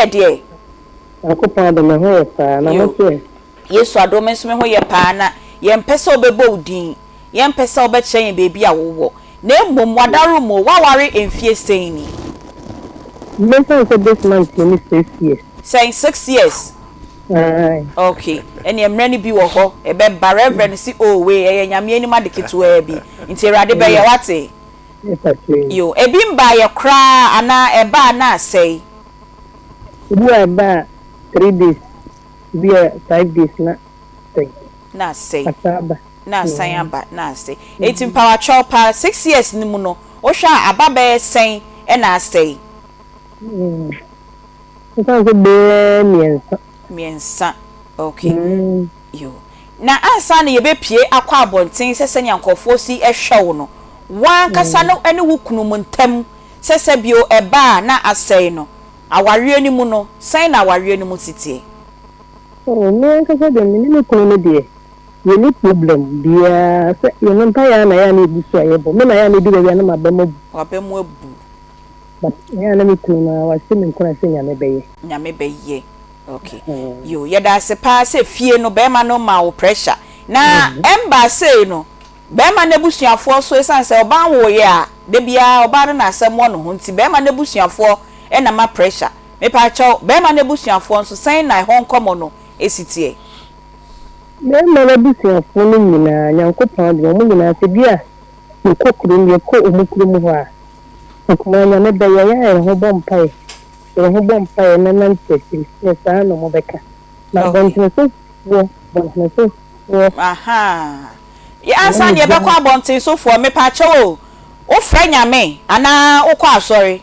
yɛ deɛ? Nyankopɔn adom, me ho yɛ paa. Na mo Yo. nso ɛ? Yesu adom, me nso me ho yɛ paa. Na yɛmpɛ sɛ wobɛbɔ wo din, yɛmpɛ sɛ wobɛkyerɛ yɛn baabi a wowɔ, na mmom w'adaworo mu, woaware mfie sɛn ni? Mɛfa sɛ this month yɛ ne 6 years. Sɛn, 6 years? Aye. Okay, ɛneɛ mmerɛ no bi wɔ hɔ ɛbɛba. Reverend si o, wei ɛyɛ Nyame anim ade ketewaa bi, nti Awurade bɛyɛ, wate? Ɛpatwe. Yo, ebi mbaayɛ koraa anaa ɛbaa na asɛe? Ebi a ɛba a 3 days, ebi a 5 days na sɛn. Na asɛe. Asa aba. Na asan aba na asɛe. Eti mpawatwɛw paa, 6 years no mu no, wohwɛ a, aba bɛyɛ sɛn ɛna asɛe? Mɛfa sɛ bɛyɛ mmiɛnsa. Mmiɛnsa, okay. Yo, na ansa na yɛbɛpie akɔ abɔnten sɛ sɛnea nkurɔfoɔ si hwɛ wo no, wankasa no ne wo kunu mu ntam sɛ bio ɛba a na asɛe no, awareɛ no mu no, sɛn na awareɛ no mu si teɛ? Oh, me ankasa deɛ, me ne me kunu no deɛ, yɛnni problem biara sɛ yɛn mpaeɛ a na yɛ a na ɛgu so a yɛbɔ. Me na yɛ a na ɛdu baabi a na maba mu abu. Waba mu abu. But yɛ a na me kunu no a wahyɛ me nkuran sɛ Nyame bɛyɛ. Nyame bɛyɛ, okay. Yo, yɛda ase paa sɛ fie no bɛrima no ma wo pressure na ɛmba sei no, bɛrima no abusuafoɔ so, ɛsiane sɛ ɔbaa woyɛ a da biara ɔbaa no na asɛm wɔ ne ho nti, bɛrima no abusuafoɔ ɛna ma pressure. Mepaakyɛw, bɛrima no abusuafoɔ nso, sɛn na ɛhɔ nkɔmmɔ no ɛsi teɛ? Bɛrima no abusuafoɔ no nyinaa, Nyankopɔn adom, ɔmo nyinaa sɛ bi a yɛkɔ kurom, yɛkɔ ɔmo kurom hɔ a, nkɔmɔ Nyame bɛyɛ, yɛ a yɛn ho bɔ mpaeɛ. Yɛn ho bɔ mpaeɛ na nante akyiri sɛ saa na ɔmo bɛka. Na abɔntene sofoɔ. Aha, yɛ ansa ne yɛbɛkɔ abɔnten sofoɔ, mepaakyɛw o, wofrɛ Nyame anaa wokɔ asɔre?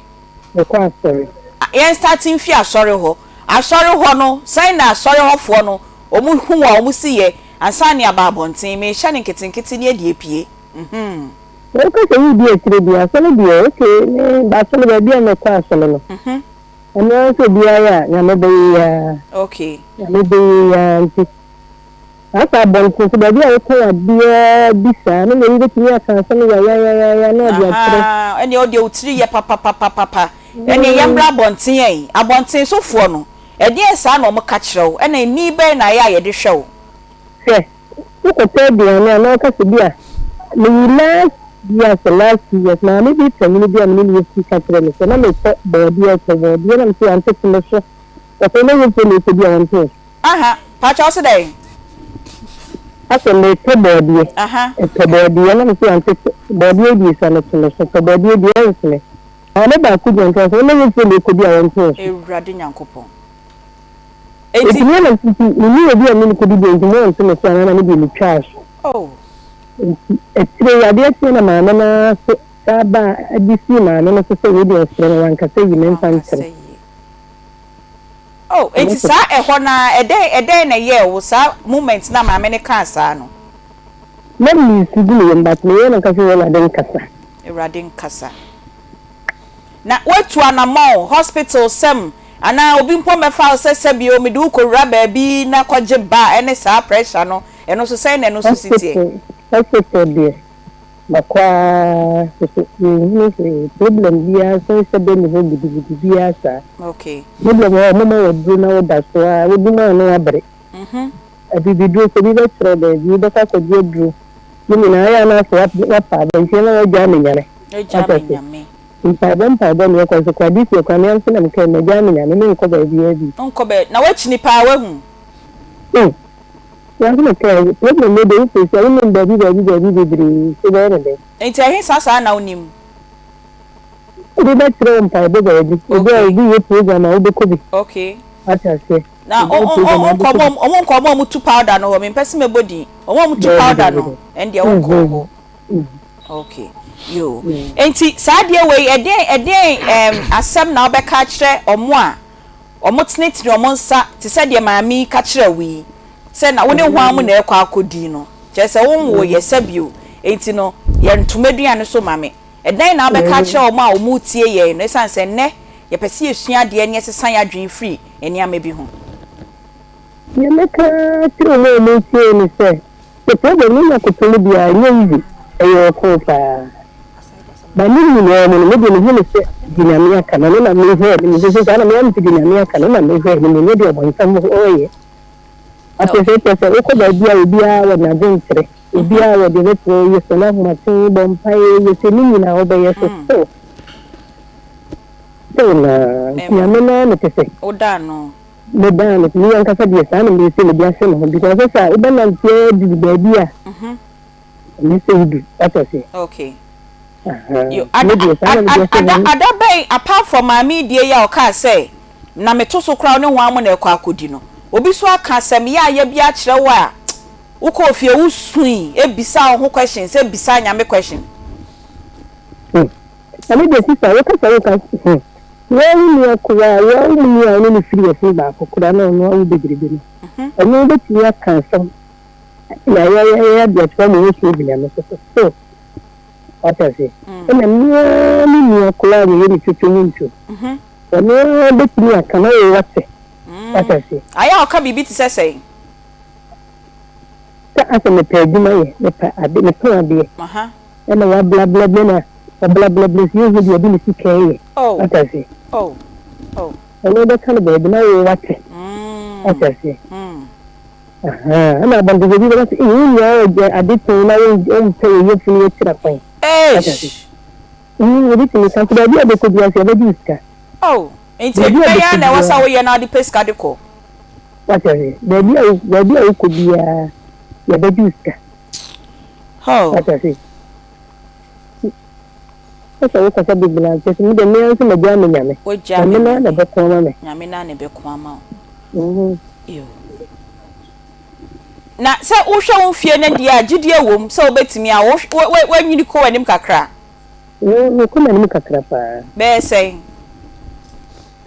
Mekɔ asɔre. Yɛn start mfi asɔre hɔ. Asɔre hɔ no, sɛn na asɔre hɔfoɔ no ɔmo hu a ɔmo si yɛ ansa ne aba abɔnten? Mehyɛ ne nketenkete ne adi epie. Woka sɛ wodi akyire deɛ, asɔre deɛ, okay, me asɔre, baabi a mekɔ asɔre no, ɛno ara sɛ obiara yɛ a Nyame bɛyɛ yi ara. Nyame bɛyɛ yi ara, nti asa abɔnten so baabi a wotɔn adeɛ bi saa no na ebi bɛtumi aka asɛm yayayaya na ɔde akyerɛ. Ɛnneɛ ɔdeɛ wotiri yɛ papapapapa. Ɛnneɛ yɛmmra abɔnten yɛn abɔnten sofoɔ no, ɛdeɛn saa na ɔmo ka kyerɛ wo, ɛna ani bɛn na ayɛ a yɛde hwɛ wo? Hwɛ, wokɔtɔ aduane a na ɔka sɛ bi a meyi last year, sɛ last 2 years, maame bi panyini bi a mene ne yɛsi ka kyerɛ me sɛ na metɔ bɔɔdeɛ, tɔ bɔɔdeɛ na mesɛ yɛantete me so, ɔsɛ na yɛmfo na ɛkɔdi a wɔnte so. Aha, pakyɛ, wo se dɛn? Asɛ metɔ bɔɔdeɛ. Ɛtɔ bɔɔdeɛ na mesɛ yɛantete bɔɔdeɛ die sa no to me so, tɔ bɔɔdeɛ die ɛnsene. Maame baako gyina nkyɛn sɛ na yɛmfo na ɛkɔdi a wɔnte so. Ewurade Nyankopɔn! Enti enti me na nti menni obi a mene kɔdi deɛ, nti mo ɔnte me so anaa na me deɛ metwaa so. Nti akyire yi adeɛ kyeɛ na maame no ara so saa ba a de sii maame no so sɛ wei deɛ ɔsrɛ no wankasa yi memfa wankasa nkyerɛ. Yie oh, Ɛno enti so. Saa ɛhɔ na ɛdɛn na ɛyɛɛ wo saa moment na maame no kaa saa no? Na mesu gu me yam, but meyɛ no nka sɛ Awurade nkasa. Awurade nkasa. Na woatu anammɔn hospital sɛm anaa obi mpo mmɛfa wo sɛ sɛbio mede wo kɔwura baabi na kɔgye ba, ɛne saa pressure no, ɛno nso sɛn na ɛno nso si teɛ? Hospital deɛ, makɔ ara soso yɛnhunu hwee, problem biara sɛ sɛ bɛ ne hɔ gidigidi biara saa. Problem wɔ hɔ, ɔmoma wɔ duro na woda so a wodi mu a na wabere. Abibiduro sɛ bi bɛkyerɛ baabi wobɛkɔ akɔgye aduro ne nyinaa yɛ anaasɛ wapa aba nti na wagyaa me Nyame. Agya Wate me ase? Nyame. Mpaebɔ mpaebɔ ne yɛkɔ so kora de sie kora me nso na meka magyaa me Nyame, menkɔ baabiara bi. Nkɔ bɛ na woakyini paa woahu. Me nso meka problem no de wofiri sɛ wonim baabi baabi baabi bebree so bɛyɛ ne dɛn. Nti ɛhe saa na wonim? Obi bɛkyerɛ wo mpaebɔ baabi, obi a obi yɛ program a wobɛkɔ bi. Wate aseɛ? Na Obi yɛ program a wobɛkɔ bi. Ɔmo nkɔ ɔmo a ɔmo tu powder no hɔ, mempɛ sɛ mɛbɔ din, ɔmo a ɔmo tu Daabi, powder daabi, no daabi. ɛndeɛ wonkɔ hɔ. Okay, yo, nti saa adeɛ wei, ɛdeɛn asɛm na wobɛka akyerɛ ɔmo a ɔmo tenetene ɔmo nsa te sɛ deɛ maame yi ka kyerɛ wo yi, sɛ na wo ne hwan mu na ɛkɔ akɔdi no, kyerɛ sɛ wonwo yɛ sɛ bio, nti no yɛ ntoma aduane so ma me, ɛdɛn na wobɛka akyerɛ ɔmo a ɔmo tie yɛn no, ɛsiane sɛ nnɛ yɛpɛ sɛ yɛsua adeɛ ne yɛsesa yɛn adwene firi nneɛma bi ho? Deɛ mɛka kyerɛ ɔmo a ɔmo tie ne sɛ problem no nya koto no biara ɛnyɛ easy, ɛyɛ ɔko paa. Ba ne nyinaa mu no, me deɛ mehu no sɛ deɛ Nyame aka no, ɛno na mehwɛ anim. Sɛ saa na meyɛ no sɛ deɛ Nyame aka no, ɛno na mehwɛ anim, ɛnyɛ deɛ ɔbɔnsam ɔyɛ. Afei sɛ kyerɛ sɛ wokɔ baabi a obiara wɔ n'adwenkyerɛ, obiara wɔ deɛ bɛtumi yɛ sɛ n'ahomaten, bɔ mpaeɛ, yɛ sɛ ne nyinaa wobɛyɛ so still. Still na nti Nyame no ara na kyɛ sɛ. Woda ano. Meda ano, me ankasa deɛ saa na meyɛ sɛ mede ahyɛ me ho because sɛ sɛ wobɛnante aduru baabi a ɛnyɛ sɛ wodu, wate aseɛ. Okay. Yo, ada, ada, ada bɛn apart from maame yi deɛ yi a ɔkaa sɛ na meto so koraa ne ho ara mo na ɛkɔ akɔdi no, obi so aka asɛm yaaya bi akyerɛ wo a wokɔɔ fie wosui bisaa wo ho questions, bisaa Nyame question? Hmm. Ɛno deɛ sister woka sɛ woka hmm. Woa wo nua koraa, woa wo mu nua a wo ne no firi yafunu baako koraa na ɔno awo bebrebe no, ɔno wobɛtumi aka asɛm yayayaya de akyerɛ ma woasu agu Nyame so so still. Wate aseɛ? Ɛna me ara me nua koraa a meyɛ ne twetwe mu ntuo. Ɔno ara bɛtumi aka na wo wate. Wate aseɛ? Ayɛ a ɔka biribi te sɛ sɛn? Sɛ asɛ mepɛ adwuma yɛ, mepɛ ade, metɔn adeɛ. Ɛna wablabla na wablabla si yɛhu deɛ ɔde ne sika yɛ. Wate aseɛ? Ɔno bɛka no baabi na wo wate. Wate aseɛ? Ahaa, ɛna abɔnten obi bɛka sɛ, ee, wo nua ɔgye ade tɔn na wompɛ wo yafunu akyira kwan. Eish! Obi tumi ka nso baabi a wobɛkɔ biara nso yɛbɛgye wo sika. Oh, nti adwuma yi ara na ɛwɔ sɛ woyɛ na wode pɛ sika de kɔ? Wate aseɛ? Baabi a baabi a wokɔ biara yɛbɛgye wo sika. Oh. Wate aseɛ? Sɛ wokasa bebree a, kyerɛ sɛ me deɛ me ara nso magyaa me Nyame. Wagyaa me Nyame no ara na Nyame. ɛbɛko ama me. Nyame no ara na ɛbɛko ama wo. Ew. Na sɛ wohwɛ wo mfie no deɛ a, gyidie wom sɛ wobɛtumi a, wo, wo, woanyini kɔ w'anim kakra? Mekɔ m'anim kakra paa. Bɛyɛ sɛn?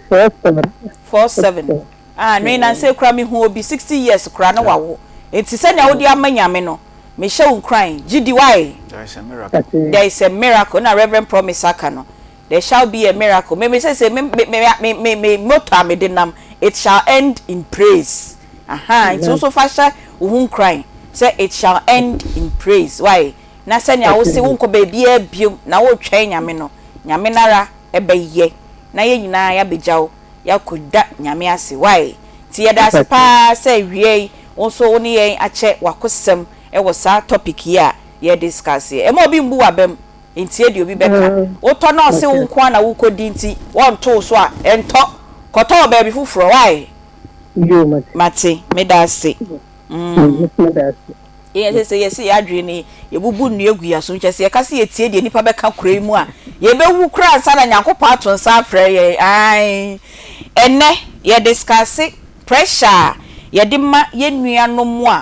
47. 47. Ah, me nansa yi koraa mehu obi 60 years koraa na wawo. Nti sɛnea wode ama Nyame no, mehyɛ wo nkuran, gye di wai? There is a miracle. There is a miracle, na Reverend Promise aka no. There shall be a miracle. Me me sese me me me me me motto a mede nam, it shall end in praise. Aha, nti wo nso fa hyɛ wo ho nkuran sɛ it shall end in praise. Wai? Na sɛnea wo se wonkɔ baabiara biom na woretwɛn Nyame no, Nyame no ara bɛyɛ na yɛn nyinaa yɛabɛgya wo yɛakɔda Nyame ase. Wai? Nti yɛda ase paa sɛ awia yi wo nso wo ne yɛn akyɛ w'akosɛm wɔ saa topic yi a yɛ discuss yi. Ɛmma obi mbu w'abam. Ntie deɛ obi bɛka. Wotɔ na ɔse wo nko ara na wokɔdi nti wɔnto wo so a, ntɔ. Kɔtɔ wɔ baabi foforɔ. Wai? Mate. Meda ase. Mm. Yɛn sɛ sɛ yɛse yɛn adwene ni, yɛbubu nnua gu yɛn asom. Kyerɛ sɛ yɛka sɛ yɛtie deɛ nnipa bɛka kuro yi mu a, yɛbɛwu koraa ansa na Nyankopɔn ato nsa afrɛ yɛn. Ae. Ɛnnɛ, yɛ discuss pressure a yɛde ma yɛn nuanom a.